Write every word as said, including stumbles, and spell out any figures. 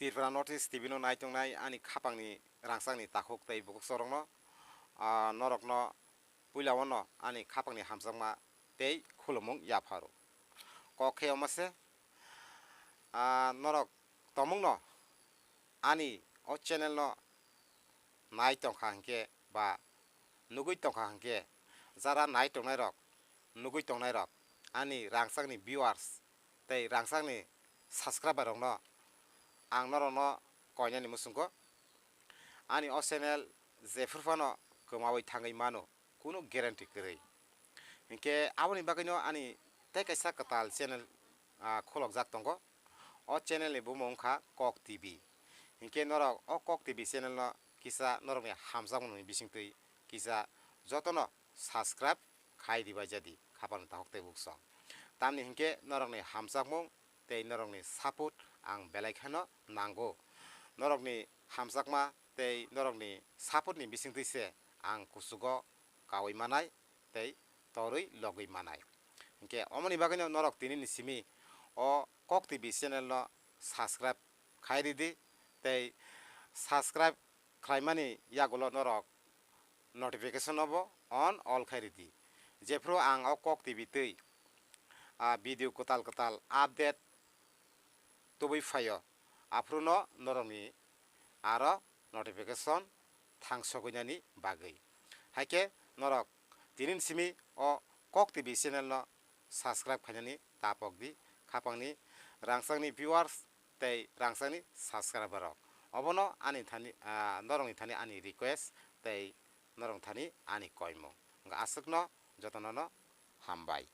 Tripura North East T V no nai tongnai ani khapangni rangchakni takhuk tei bukhuk chorokno, ah, norokno puila ono ani khapangni hamjakma tei khulumung yapharo. Kok khe omo se, ah, norok tomungno ani o channel no nai tongkha hinkhe ba nugui tongkha hinkhe, jara nai tongnairok, nugui tongnairok, ani rangchakni viewers tei rangchakni subscriber rokno ang norokno koinani muchungo. Ani o channel jephru phano kwmawi thangwi mano, kunu guarantee kwrwi. Hinkhe aboni bagwino ani tei kaisa kwtal channel, ah, khulokjak tongo. O channel ni bumung wngkha Kok T V. Hinkhe norok o Kok T V channel no kisa norokni hamjakmani bisingtwi kisa jotono subscribe khai ribaijadi khapangni takhuk tei bukhuk chorok. Tamni hinkhe norokni hamjakmung tei norokni support ang belai kheno nango. Norokni hamjakma tei norokni support ni bisingtwi se ang kuchugo kaui manai tei torwi logwi manai. Hinkhe omoni bagwino norok tinini simi o Kok T V channel no subscribe khai ridi tei subscribe khlaimani yagulo norok notification no bo on all khai ridi. Jephru ang o Kok T V twi, ah, video kwtal kwtal update tubui phaio, aphruno norokni aro notification thangsogwinani bagwi. Haikhe norok tinini simi o Kok T V channel no subscribe khainani tapok di, khapangni rangchakni viewers tei rangchakni subscriber rok. Obono ani thani, ah, norokni thani ani request tei norokni thani ani koimung. Wngkha aswkno jotonono hambai.